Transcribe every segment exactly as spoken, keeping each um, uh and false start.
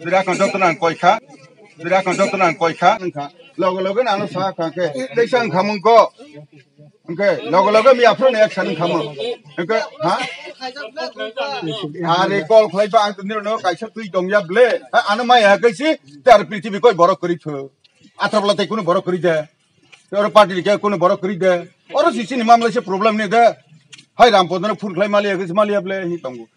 Bira kon joto nang koi kha. Bira kon joto nang koi kha. Logo logo na ano sa kha ke. Tei sang khamung ko. Oke, logo logo mi aphro ne action khamung. Oke, ha? Are call khlai ba ang nirno kaisa twi dong ya ble. Ha, ano mai ha kaisi tar prithibi koi borok kori pho. Athar bla tei kunu borok kori de. Oro party ni khe kunu borok kwrwi de. Oro si chini mamla se problem ni de. Hai Rampadano phone khlai maliya khe maliya ble hi tongo.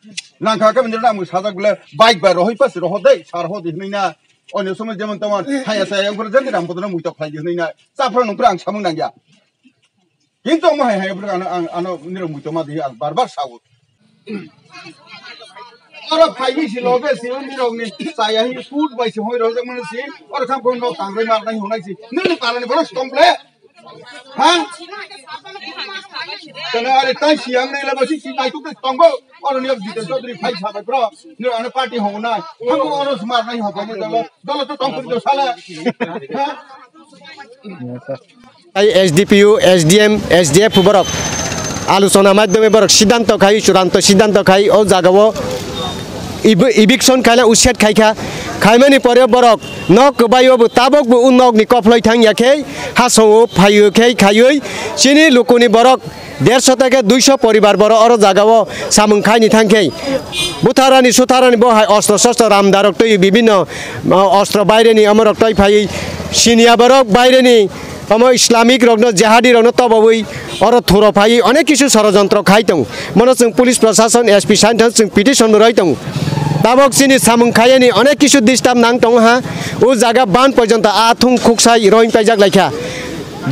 Nang kha khe mendra nang sajak ble bike bai rohoi pas roho dei sar ho di hinui na. Onyo somoi jemon tomon hai asa yang pura jati Rampadano muitok khlai di hinui na. Chapra nung pura ang samung nang ya. Kintu omo hai hai pura ano ang ano niro muitok ma di ang bar bar sawo. Oro phai hi si loge si undi rok ni chaya hi food bai si hoi rok mani si oro kham kon rok tang roi mar nai honai si nini para ni bono stomple ha kana are tai si ang nei labo si si nai tuk tongo oro ni dite chodri phai sa bai bro ni ano party hong nai kham oro smart nai hong dolo to tong pun do sala ha. Ai S D P O, S D M, S D F borok aluchona madhyome borok siddhanto khai, churanto siddhanto khai, o jagao ev-, eviction khaila uset khaikha. Khaimani pore borok nok kwbaio bo tabok bo o nokni kophloi thang ya khe, hasao phaio khe khaioi chini lukuni borok derso theke duiso poribar borok oro jagao samung khaini thang khe. Butharani sutharani bo hai ostro sostro ramdarok twi bibinno, o, ostro baireni omorok twi phai siniya borok baireni Omo Islamic rokno, jihadi rokno tobawi oro thuro phai onek kisu sorojontro khai tong. Mono chwng police prosason, S P santhon chwng petition bo roi tong. Tabok chini samung khayani onek kisu disturb nang tong ha. O jaga ban porjonto a thung khuksai roin paijak laikha.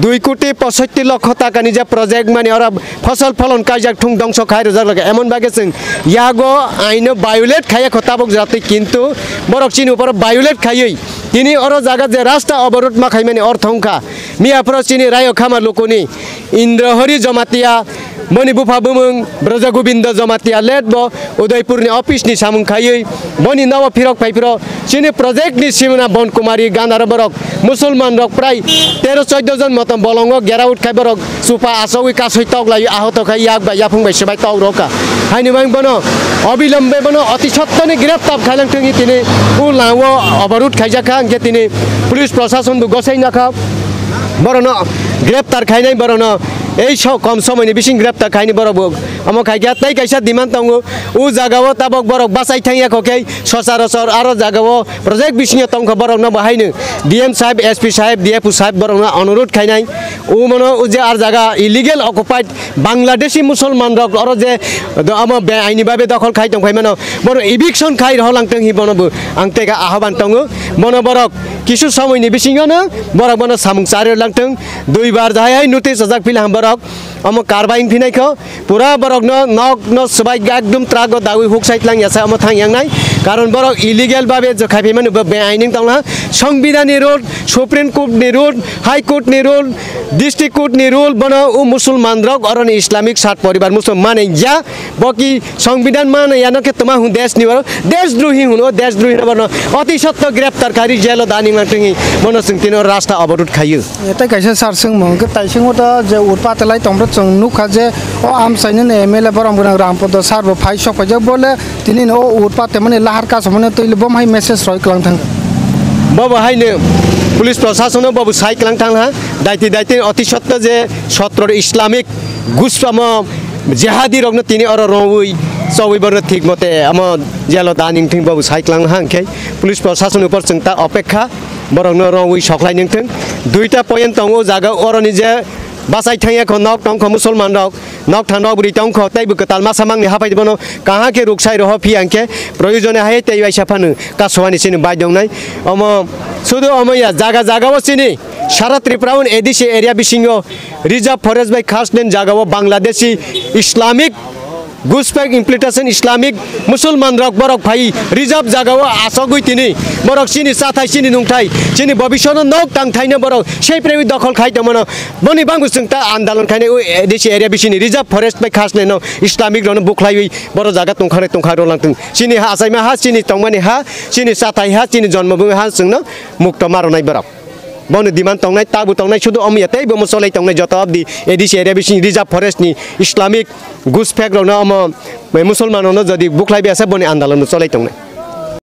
Dui koti posotti lokho takani je project mani oro fosol pholon kaijak thung dongso khai rwjak laikha. Emon bagwi chwng yago aino violate khaiya kho tabok jora twi, kintu borok chini uporo violate khaiwi tini oro jaga je rasta oborot ma khaimani ortho wngkha. Miya phoro chini Rayo Khama lukuni Indrahori Jamatia, boni bupha bumung Braja Govinda Jamatia let bo Udaipur ni office ni samung khaiwi boni nobo phirok phai phiro chini project ni simna Bon Kumari Gandhar borok Musulman rok prai tero choddo jon motom bolongo gera ut khai borok chupa asogwi kasoi tok lai ahoto khai yak bai yaphung bai sebai tok rokha. Haini bai bono obilombe bono oti sottoni greptar khailang thwngwi tini o lao oborot khaijakha hwnkhe tini police prosason bo gosai nakha. Borokno greptar khainai, borokno ei so-, kom somoini bising greptar khaini borok bo omo khaikha. Tei kaisa demand tongo, o jagao tabok borok bachai thangya kho khe sochar sochor aro jagao project bisingo tongkha, borokno bo haino D M saheb, S P saheb, D F O saheb borokno onurodh khainai. O mono o je ar jaga illegal occupied Bangladeshi Musulman rok oro je do-, amo be aini babe dokhol khai tong phai mano, bono eviction khai rohor lang tong hi bono bo ang tega ahoban tongo. Bono borok kisu somoini bisingo no borok bono samung chari lang tong, dui bar jahai hai notice ajak phila ham borok omo karbai wng phinai kho, pura borok no nok no swbai ekdom truck o dawi huk sai tlang ya sa omo thang yang nai, karon borok illegal babe je khai phai mano bo be aini tong la, Songbidan ni rule, Supreme Court ni rule, High Court ni rule, District Court ni rule bono o Musulman rok oroni Islamic sat poribar Musulman mane ya, bo ki Songbidan mane ya no khe toma hwn desh ni oro deshdrohi hwn, o deshdrohi no bono oti sotto greptar khai ri jelo dani mang twngi bono chwng tino rasta oborot khayu. Tei kaisa sar swngmung khe tai swngo to je urpa telai tongphro chwng nukha je o amchaini M L A borom gwnang Rampodo sar bo phai sok paijak bole Tini no o urpa temani lahar kasamani twi bo hai message roi klang thang. Bobo haino police prosasono bobo sai klang thang ha. Daiti daiti oti sotto je sotro Islamic guspamo jihadi rokno tini oro rowi chowi borno thik mote amo jelo daning thing bobo sai klang ha hwnkhe police prosason upor chwng ta opekha borokno rowi soklai ning thung. Duita point tongo jaga oroni je bachai thangya kho nok tongkho musulman rok. Nok thang rok bwrwi tong kho, tei bo kwtal masa mangni haphai bono kaham khe ruk sai roho phi ang khe proyojone hai tei waisa phano kasowani chini bai dongnai. Omo sudu omo ya jaga jaga o chini sara Tripura un A D C area bisingo reserve forest bai khas den jaga o Bangladeshi Islamic Guspek implementation Islamic Musulman rok borok phai reserve jaga o asogwi tini borok chini chathai chini nungthai chini bobishono nok tangthaino borok sei prewi dokhol khai tongmano. Boni bangbo chwng ta andolon khainai o A D C area bisini reserve forest bai khasneno Islamic rokno bukhlaiwi boro jaga tongkhanai tongkha rwlangtong. Chini ha achaima ha, chini tongmani ha, chini chathai ha, chini jonmobhumi ha chwngno mukto ma rwnai borok. Bono demand tongnai, tabu tongnai, sudu omo ya tei bomo cholai tongnai joto obdi A D C area bisini reserve forest ni Islamic guspek rokno omo Musulman rokno jodi bukhlaibi asa boni andolon cholai tongnai.